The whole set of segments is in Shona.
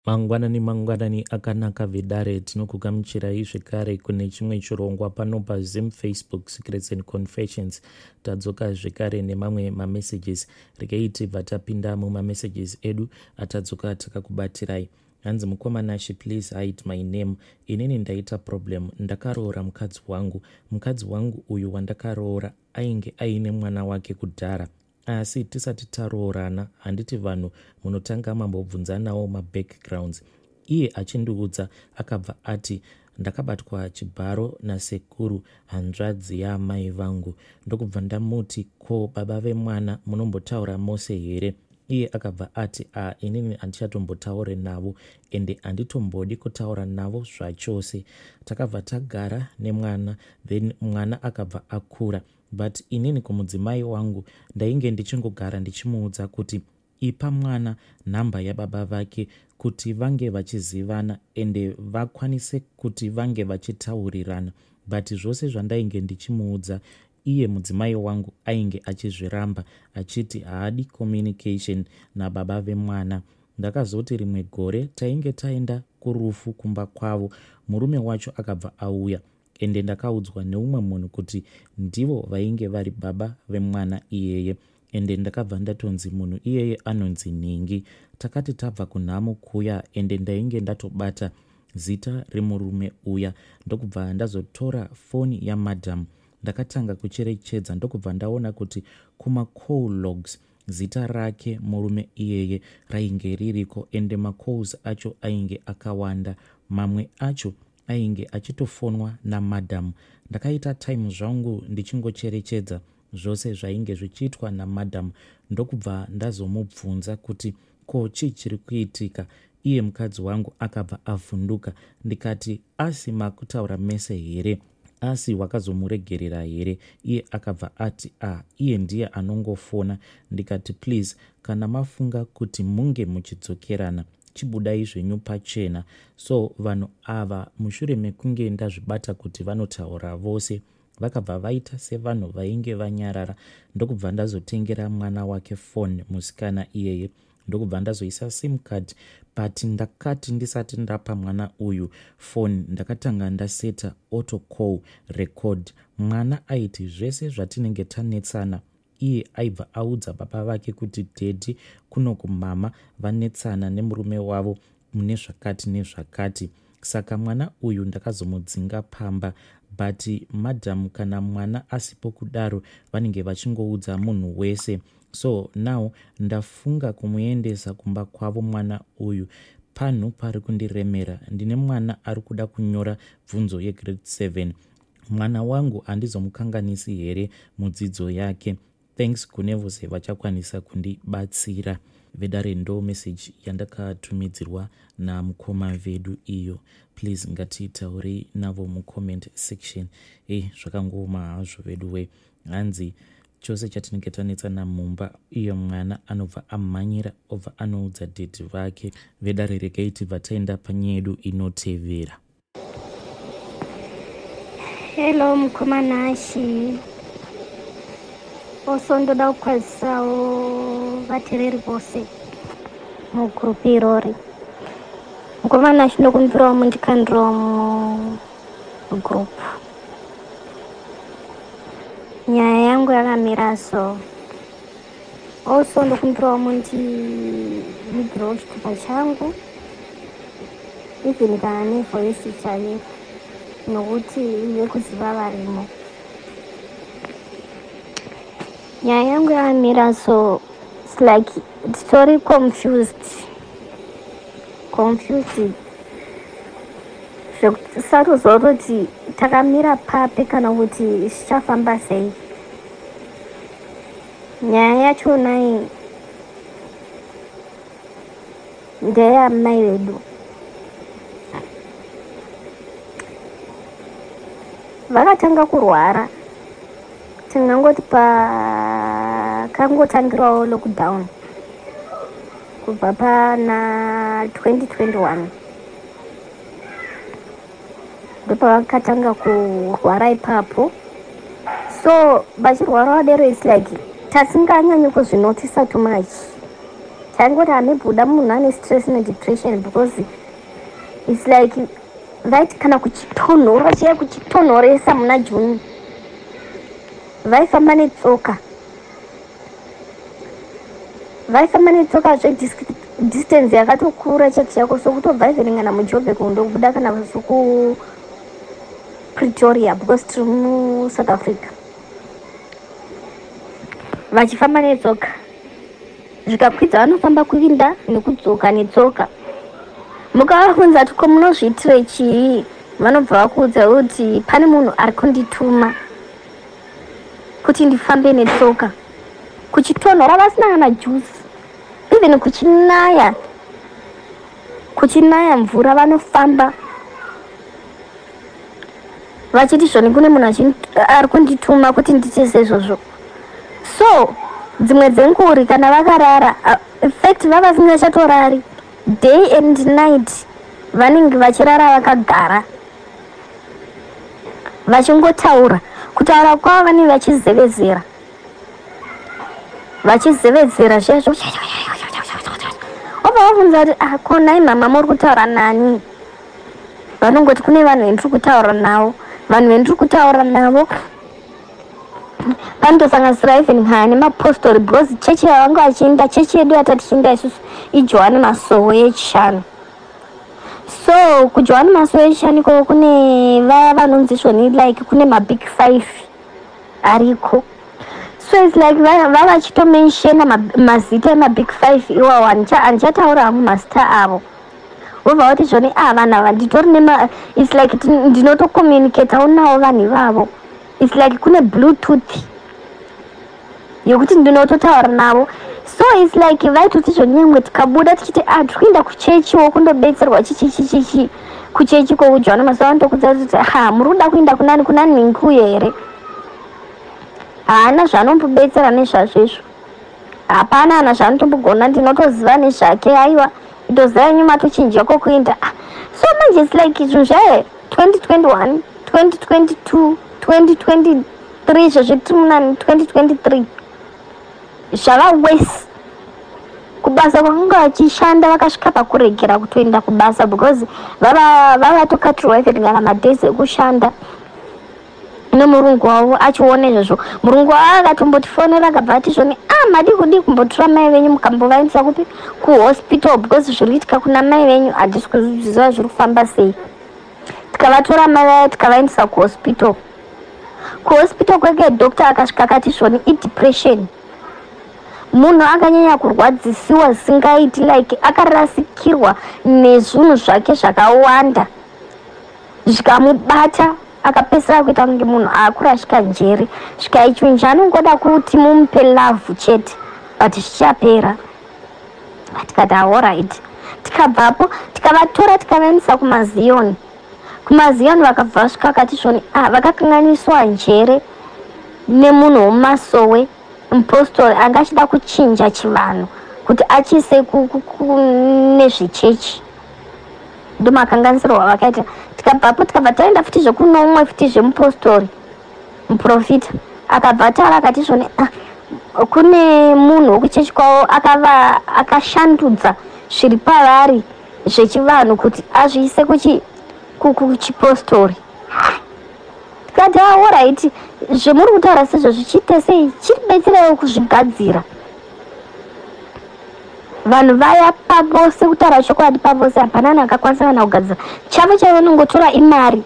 Mangwanani mangwanani akanaka vedare, tinokugamuchirai zvekare kune chimwe chirongwa pano paZim Facebook Secrets and Confessions. Tadzoka zvekare nemamwe mamessages. Regei tibva tapinda mumamessages edu atadzoka takakubatirai. Hanzi mukoma Nashy please hide my name. Inini ndaita problem, ndakaroora mukadzi wangu. Mukadzi wangu uyu wandakaroora ainge aine mwana wake kudhara. Asi tisati taroorana handiti vanhu munotanga mambobvunzanawo mabackgrounds. Iye achindiudza akabva ati ndakabatwa chibharo nasekuru hanzvadzi yaamai vangu. Ndokubva ndamuti ko baba vemwana munombotaura mose here? Iye akabva ati ah inini handichatombotaure navo ende handitombodi kutaura navo zvachose. Takabva tagara nemwana then mwana akabva akura. But inini kumudzimai wangu ndainge ndichingogara ndichimuudza kuti ipa mwana number yababa vake kuti vange vachizivana ende vakwanise kuti vange vachitaurirana but zvose zvandainge ndichimuudza iye mudzimai wangu ainge achizviramba achiti haadi communication nababa vemwana. Ndakazoti rimwe gore tainge taenda kurufu kumba kwavo murume wacho akabva auya Ende ndakaudzwa neumwe munhu kuti ndivo vainge vari baba vemwana iyeye ende ndakabva ndatonzi munhu iyeye anonzi nhingi. Takati tabva kunhamo kuya ende ndainge ndatobata zita remurume uya ndokubva ndazotora foni yamadam ndakatanga kucherechedza ndokubva ndaona kuti kuma call logs zita rake murume iyeye rainge ririko ende macalls acho ainge akawanda mamwe acho Ainge achitofonwa namadam. Ndakaita time zvangu ndichingocherechedza zvose zvainge zvichiitwa namadam ndokubva ndazomubvunza kuti ko chii chiri kuitika iye mukadzi wangu akabva avhunduka ndikati asi makutaura mese here asi wakazomuregerera here iye akabva ati ah iye ndiye anongofona ndikati please kana mafunga kuti munge muchidzokerana Chibudai zvenyu pachena. So vanhu ava mushure mekunge ndazvibata kuti vanotaura vose vakabva vaita sevanhu vainge vanyarara ndokubva ndazotengera mwana wake phone musikana iyeye ndokubva ndazoisa sim card but ndakati ndisati ndapa mwana uyu phone ndakatanga ndaseta auto call record mwana aiti zvese zvatinenge tanetsana Iye aibva audza baba vake kuti daddy kunoku mama vanetsana nemurume wavo mune zvakati nezvakati. Saka mwana uyu ndakazomudzinga pamba but madam kana mwana asipo kudaro vanenge vachingoudza munhu wese. So now ndafunga kumuendesa kumba kwavo mwana uyu. Panhu pari kundiremera ndine mwana ari kuda kunyora bvunzo yegrade 7. Mwana wangu handizomukanganisi here mudzidzo yake? Thanks kune vose vachakwanisa kundibatsira. Vedare ndo message yandakatumidzirwa namukoma vedu iyo. Please ngatitaurei navo mucomment section. Hey, zvakangooma hazvo veduwe. Hanzi chose chatinenge tanetsana mumba iye mwana anobva amhanyira obva anoudza daddy vake. Vedare regai tibva taenda panyaya yedu inotevera. Hello mukoma Nashy. Also ndoda kukwazisawo vatereri vose mugroup irori. Mukoma Nashy ndokumbirawo mundikandirawo mugroup. Nyaya yangu yakamira so. Also ndokumbirawo mundivigirewo chitupa changu. Even kana nevoice chaiyo nokuti vekuziva varimo. Nyaya yangu yakamira so it's like titori confused confused zvekusatoziva kutoti takamira papi kana kuti zvichafamba sei. Nyaya yachona iyi ndeyamai vedu. Vakatanga kurwara tingangoti pakangotangirawo lockdown kubva pana 2021 ndopavakatanga kurwara ipapo so vachirwara vadero its like tasinganyanyi kuzvinotisa too much. Taingoti amebhuda munhu ane stress nedepression, because it's like vaiti kana kuchitonhora chaiye, kuchitonhoresa muna June, vaifamba netsoka, vaifamba netsoka zvedistance yakatokura chati chako, sokutobva even kana muJobek kundobuda kana sokuPretoria, because tiri muSouth Africa, vachifamba netsoka. Zvikakwidza vanofamba kuinda nekudzoka netsoka. Mukavabvunza kuti ko munozviitire chii, vanobva vakuudza kuti pane munhu ari kundituma kuti ndifambe netsoka kuchitonhora, vasina kana juice, even kuchinaya, kuchinaya mvura, vanofamba vachiti zvoni kune munhu ari kundituma kuti ndiite seizvozvo. So dzimwe dzenguri kana vakarara, in fact vava vasingachatorari, day and night vanenge vachirara vakagara vachingotaura. Kutaura kwavo vanenge vachizevezera, vachizevezera zviya. Obva vabvunza kuti, "Ah, ko nhai mama, muri kutaura nani?" Vanongoti kune vanhu vendiri kutaura navo, vanhu vendiri kutaura navo panotosanganisira even kana nemapostori, because chechi yavanga vachiinda, chechi yedu yatatichiinda isusu iJohani Masowe yeChishanu. So kuJohani Masowe yeChishanu ikoko kune vaya vanonzi zvoni like kune mabig five ariko. So it's like vava vachitomentiona mazita emabig five iwawo. Handichataura hangu mazita avo. Vobva vati zvoni, a ah, vanhu ava nditori nema, it's like ndinotocommunicatawo navo vanhu ivavo. It's like kune Bluetooth yekuti ndinototaura navo. So it's like vaitoti zvonyangwe tikabuda tichiti, a ah, tiri kuenda kuchechiwo kundobetserwa chichichichichi, kuchechi kokuJohani Masowe, vanotokudza kuti, ha, muri kuda kuenda kunani, kuna nhingu here? Haana zvaanombobetsera nezvazvo izvo, hapana ana zvaanotombogona, ndinotoziva nezvake. Aiwa, itoziva yenyu matochinja kokuenda. Ah, so manje it's like zvinhu zvaye 2021, 2022, 2023, izvozvi tiri muna 2023, zvava worse. Kubasa kwakanga vachishanda vakasvika pakuregera kutoenda kubasa, because vava vatokatirwa even kana madays ekushanda nemurungu wavo. Achiona izvozvo, murungu wavo akatombotifonera, akabva ati zvoni, a ah, madi kudi kumbotora mai venyu mukambovaendesa kupi, kuhospital, because zviri kuitika kuna mai venyu handisi kuzviziva zviri kufamba sei. Tikavatora mai vaya, tikavaendesa kuhospital. Kuhospital kweke doctor akasvika akati zvoni idepression, munhu akanyanya kurwadzisiwa zvisingaiti, like akarasikirwa nezvinhu zvake zvakawanda zvikamubata, akapedzisira kuita kunge munhu aakurashika njere. Svika chinhu chaanongoda kuti mumupe love chete, but zvichapera. Tikati alright. Tikabvapo, tikavatora, tikavaendesa kumaZion. KumaZion vakabva vasvika vakati zvoni, ah, vakakanganiswa njere nemunhu womumasowe, mupostori anga achida kuchinja chivanhu kuti achiise nezvechechi. Ndomakanganisirwo avakaita. Tikabvapo, tikabva taenda futi zvekunomwe futi zvemupostori, muprofita akabva ataura akati zvoni, ah, kune munhu wekuchechi kwavo akava akashandudza zviri pavari zvechivanhu kuti azviise kuchipostori. Tikati alright, zvemuri kutaura sezvo zvichiita sei, chiribetserewo kuzvigadzira. Vanhu vaya pavose, kutaura chokwadi, pavose hapana anhu akakwanisa kana kugadzira chavo. Chavanongotora imari,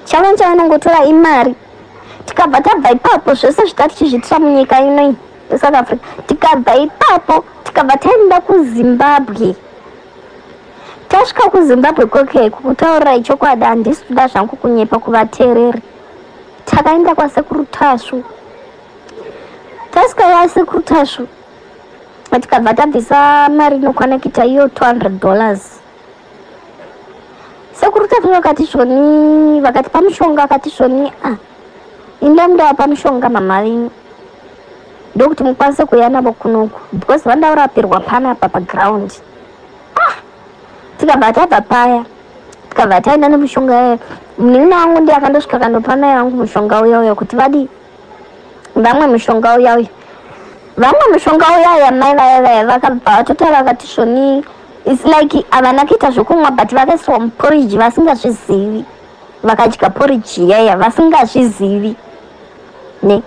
chavo chavanongotora imari. Tikabva tabva ipapo, zvese zvita tichizviitira munyika inoi yeSouth Africa. Tikabva ipapo, tikabva taenda kuZimbabwe. Tasvika kuZimbabwe kweke, kukutaurirai chokwadi, handisi kuda zvangu kunyepa kuvateereri, takaenda kwaSekuru Tasvu. Tasvika kwaSekuru Tasvu, tikabva tabvisa mari inokwana kuita iyo $200. Sekuru Tasvu vakati zvoni, vakati pamushonga, vakati zvoni, a ah, inda mundava mushonga mama venyu, ndokuti mukwanise kuuya navo kunoku, because vandaurapirwa panapa paground. Ah, tikabva tabva paya, tikabva taenda nemushonga yayo. Munin'ina wangu ndiye akandosvika kandopa mai vangu mushonga uya uya kuti vadi vamwe mushonga uya uya. Vamwe mushonga uyaya, mai vaya vaya vakabva vatotaura vakati zvoni its like havana kuita zvokumwa, but vakaiswa muporiji vasingazvizivi, vakadya poriji iyaya vasingazvizivi ne.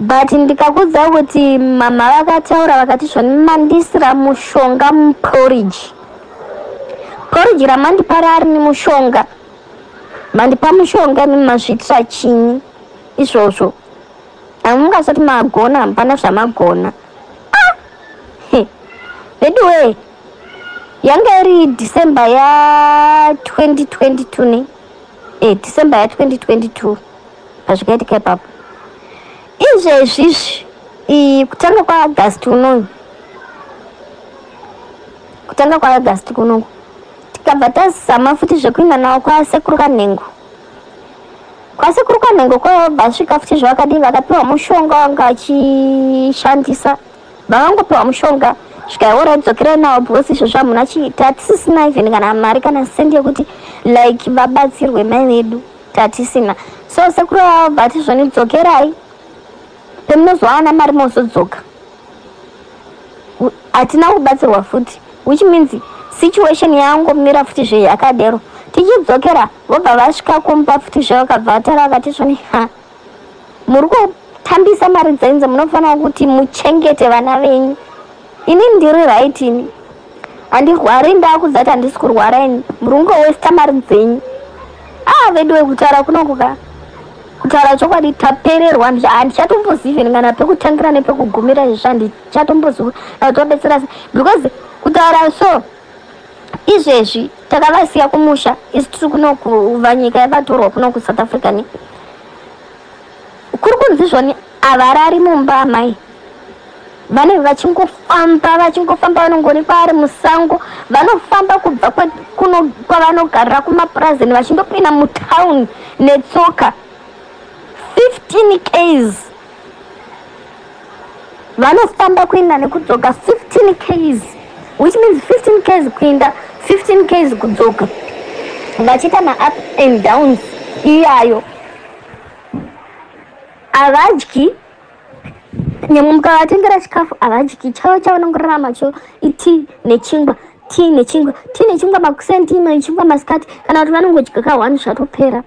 But ndikakudza kuti mama vakataura vakati zvoni mandisira mushonga muporiji, poriji ramandipa rari nemushonga, mandipa mushonga nemazviitira chinyi izvozvo? Hamungasati magona, hapana zvamagona. Ah! Anyway, yanga iri December ya2022 ne, December ya2022 pazvikaitika ipapo. Izvezvizvi, kutanga kwaAugust unoyu, kutanga kwaAugust kunoku, tikabva tazama futi zvekuenda nawo kwasekuru Kanhengo. Kwasekuru Kanhengo kwabva svika futi zvavakadii, vakapiwa mushonga wanga vachishandisa. Vakangopiwa mushonga, zvikaiora dzokerai nawo, because izvozvo hamuna tatisisina even kana mari, kana sendi yekuti like vabatsirwe mai vedu tatisina. So sekuru vavo vati zvoni dzokerai, pemunozowana mari mozodzoka. Hatina kubatsirwa futi, which means situation yangomira futi zve yakadero. Tichidzokera, vobva vasvika kumba futi zve, vakabva vataura vakati zvoni, ha, muri kutambisa mari dzenyu, munofanira kuti muchengete vana venyu. Ini ndiri right, ini handirwari, ndakudza kuti handisi kurwara ini, muri kungowesta mari dzenyu. Ah, vedu wekutaura kunokuka, kutaura chokwadi, tapererwa. Handichatombozivi kana pekutangira nepekugumira izvi, handichatombozivi tobetsera sei, because kutaura so izvezvi takavasiya kumusha, isi tiri kunokuva nyika yavatorwa kuno kuSouth Africa ni kuri kunzi zvoni havarari mumba amai, vanenge vachingofamba, vachingofamba, vanongoonekwa ari musango. Vanofamba kubva kuno kwavanogarira kumapurazini vachindopinda mutauni netsoka 15 ks. Vanofamba kuenda nekudzoka 15 ks, which means 15 ks kuenda, 15 ks kudzoka, vachiita maup and downs iyayo. Havadyi, nyamwe mukavatengera chikafu havadyi. Chavo chavanongorarama cho itii nechingwa, tii nechingwa, tii nechingwa makuseni, tii nechingwa masikati, kana kuti vanongodya ka1 zvatopera.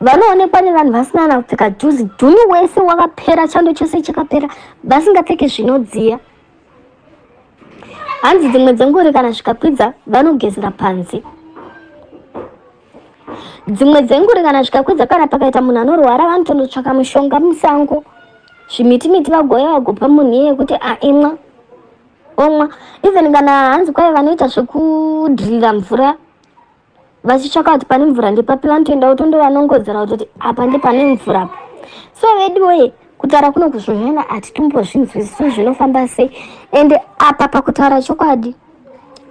Vanoonekwa nevanhu vasina na kupfeka juzi, juni wese wakapera, chando chose chakapera, vasingapfeki zvinodziya. Hanzi dzimwe dzenguri kana zvikakwidza vanogezera panze. Dzimwe dzenguri kana zvikakwidza, kana pakaita munhu anorwara, vanotondotsvaka mushonga musango, zvimiti miti, vagoya vagopa munhu iyeye kuti aimwa, omwa. Even kana hanzi kwai vanoita zvekudhirira mvura vachitsvaka kuti pane mvura ndepapi, vanotoenda kutondovanongodzera kutoti apa ndepane mvura. So veduwe, kutaura kuno kuzvonyana hatitombozvinzwisisi zvinofamba sei. Ende apa pakutaura chokwadi,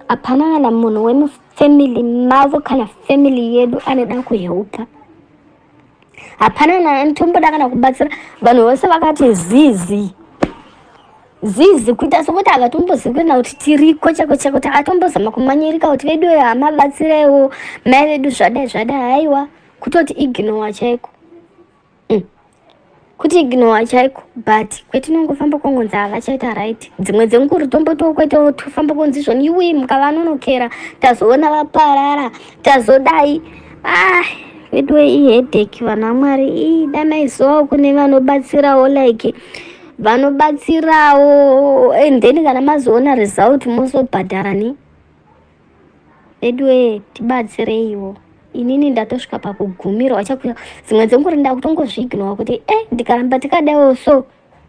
hapana kana munhu wemufamily mavo kana family yedu anoda kuhelpa, hapana kana anotomboda kana kubatsira. Vanhu vose vakati zizi zizi, kuita sokuti havatombozivi kuenda kuti tiriko chako chako. Takatombozama kumanyirika kuti vedu hama, batsirewo mai vedu, zvadai zvadai. Haiwa, kutoti ignore chaiko. Kuti ignore chaiko. But kwetinongofamba kongonzi havachaita right. Dzimwe dzenguri tombotokwete tofamba konzi izvoni iwi mukavanonokera, tazoona vaparara, tazodai. Ah, veduwe, iheadache vanhu vaMwari. Ida maizovawo kune vanobatsirawo, like vanobatsirawo, and then kana mazoona result mozobhadhara ni. Veduwe, tibatsireiwo. Inini ndatosvika pakugumirwa chakuya, dzimwe dzenguri ndakutongozviignora kuti ndikaramba tikadaiwo so,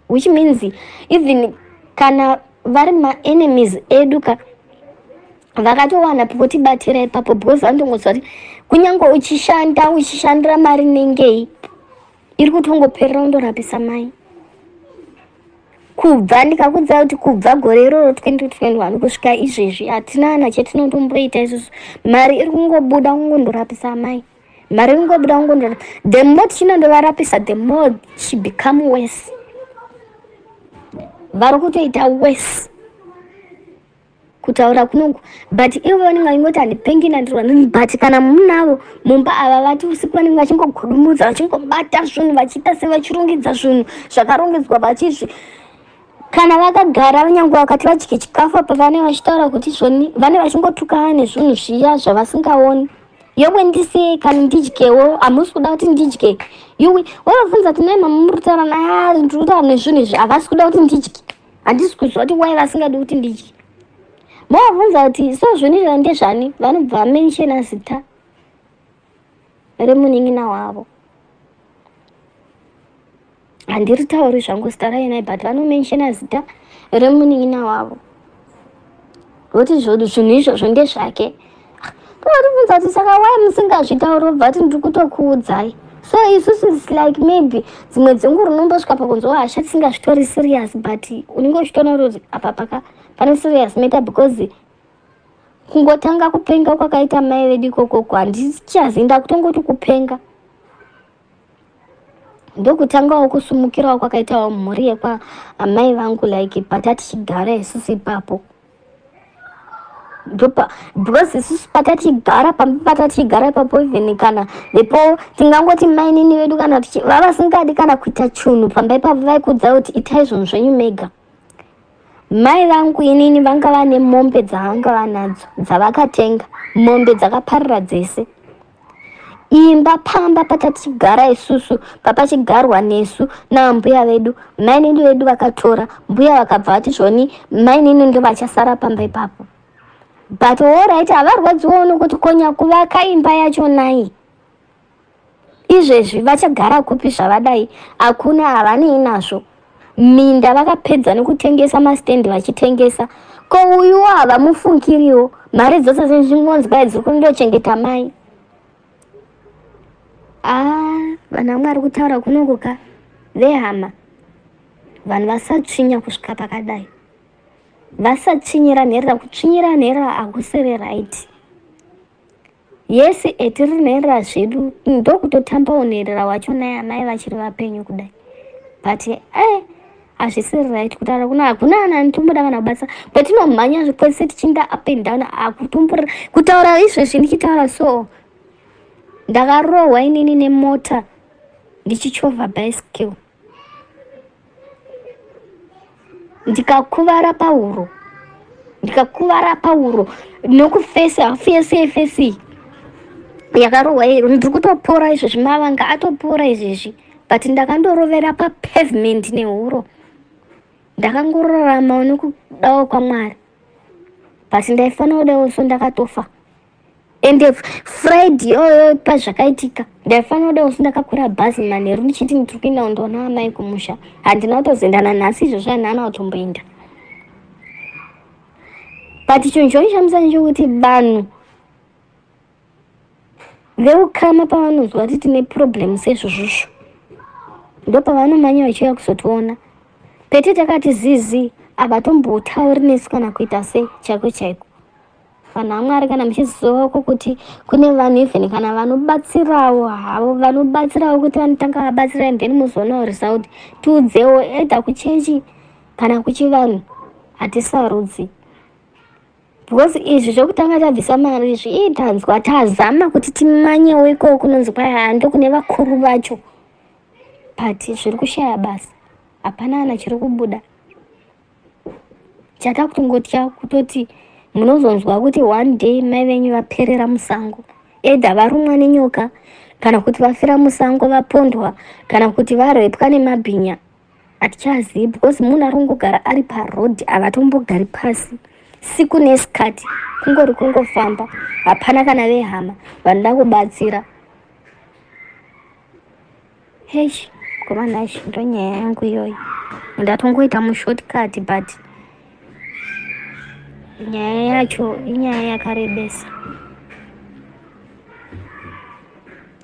which means even kana vari maenemies edu ka, vakatowana pekutibatira ipapo, because vanotongozwa kuti kunyange uchishanda, uchishandira mari nengei, iri kutongoperera undorapisa mai. Kubva ndikakudza kuti kubva gore iroro 2021 kusvika izvezvi, hatina ana chetinotomboita isusu. Mari iri kungobuda kungondorapisa mai, mari iri kungobuda kungondorapisa. The more tichinondovarapisa, the more she become worse, vari kutoita worse. Kutaura kunoku, but ivo vanenge vachingoti handipengi nandirwa, but kana munavo mumba ava vati usiku vanenge vachingogudumudza, vachingobata zvinhu, vachiita sevachirongedza zvinhu zvakarongedzwa vachizvi. Kana vakagara, nyange vakati vadye chikafu apa, vanenge vachitaura kuti zvoni vane vachingotukana nezvinhu zviya zvavasingaoni. Yowe, ndisei kana ndidyewo, hamusi kuda kuti ndidye. Yuwi, wavabvunza kuti, "Nai mama, muri kutaura?" "A, ndiri kutaura nezvinhu izvi, havasi kuda kuti ndidye. Handisi kuziva kuti wai vasingadi kuti ndidye." Mavabvunza kuti, "So zvinhu izvo ndezvani?" Vanobva vamenshena zita remunin'ina wavo. Handiri tauri zvangu zita rainai, but vanomenshena zita remunin'ina wavo, voti zvinhu izvozvo ndezvake. Tovatibvunza kuti, "Saka wai musingazvitauri?" Vobva vati, "Ndiri kutokuudzai." So isusu its like maybe dzimwe dzenguva unombosvika pakunzwa hasha, tisingazvitori serious, but unenge uchitoona kuti apa paka pane serious matter, because kungotanga kupenga kwakaita mai vedu ikokoko, handichazinda kutongoti kupenga, ndokutangawo kusumukirawo kwakaitawo mhuri yekwaamai vangu, like patatichigara isusu ipapo ndopa, because isusu patatigara pamba, patatigara ipapo, even kana vepo tingangoti mainini vedu, kana vavasingadi kana kuita chunhu pamba ipapo, vaikudza kuti itai zvinhu zvenyu mega. Mai vangu inini vanga vane mombe dzavanga vanadzo dzavakatenga, mombe dzakaparira dzese. Imba pamba patatigara isusu, papachigarwa nesu naambuya vedu, mainini vedu vakatora mbuya, vakabva vati zvoni mainini ndo vachasara pamba ipapo. But alright, havarwadziwo nokuti konya kuvaka imba yacho nai izvezvi vachagara kupi? Zvavadai hakuna, havanei nazvo. Minda vakapedza nekutengesa, mastendi vachitengesa. Ko uyuwo havamufungiriwo. Mari dzose zvingonzwa dziri kundochengeta mai. A, vanhu vamwe ari kutaura kunokuka vehama, vanhu vasatsvinya kusvika pakadai, vasatsvinyira nherera. Kutsvinyira nherera hakusiri right. Yes, etiri nherera zvedu, ndokutotambawo nherera wacho naye amai vachiri vapenyu kudai, but hazvisiri right. Kutaura kuna hakuna ana anotomboda kana kubatsa kwetinomhanya kwese tichinda up and down, akutomborera kutaura izvezvi. Ndichitaura so, ndakarohwa inini nemota ndichichovha bicycle, ndikakuvara pahuro, ndikakuvara pahuro nokufesi, hafu yese yefesi yakarohwa. Ndiri kutopora izvezvi, mavanga atopora izvezvi, but ndakandorovera papavement nehuro. Ndakangoraramawo nekudawo kwaMwari, but ndaifanira kudawo so ndakatofa. Ende Friday iyoyo pazvakaitika, ndaifanira kudawo so ndakakwira bhazi manheru ndichiti ndiri kuenda kundoona amai kumusha. Handina kutozoenda nanhasi izvozvo, handina kutomboenda. But chinhu choishamisa ndechokuti vanhu veukama pavanonzwa kuti tine problem sezvozvozvo, ndo pavanomanya vachiuya kuzotiona. Pete takati zizi, havatombotauri nesu kana kuita sei chaiko chaiko. Vanhu vaMwari, kana muchizivako kuti kune vanhu even kana vanobatsirawo havo, vanobatsirawo kuti vanotanga vabatsira and then muzoonawo result, tiudzewo, either kuchechi kana kuchivanhu, hatisarudzi, because izvi zvokutanga tabvisa mari izvi, ii, tanzwa tazama kuti timanyewo ikoko kunonzi kwai hando kune vakuru vacho, but zviri kushaya basa, hapana ana chiri kubuda. Chatakutongotya kutoti munozonzwa kuti one day mai venyu vaperera musango, either varumwa nenyoka, kana kuti vafira musango, vapondwa, kana kuti varepwa nemabhinya, hatichazivi, because munhu ari kungogara ari parodhi, havatombogari pasi siku nesikati, kungori kungofamba. Hapana kana vehama vanoda kubatsira. Heish, komanashi, ndo nyaya yangu iyoyo. Ndatongoita mushortcut, but nyaya yacho inyaya yakarebesa.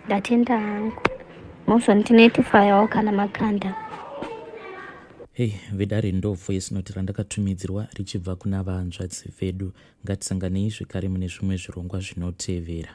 Ndatenda hangu, mozondinotifayawo kana makanda. Hei vedare, ndo voice note randakatumidzirwa richibva kuna vahanzvadzi vedu. Ngatisanganei zvekare mune zvimwe zvirongwa zvinotevera.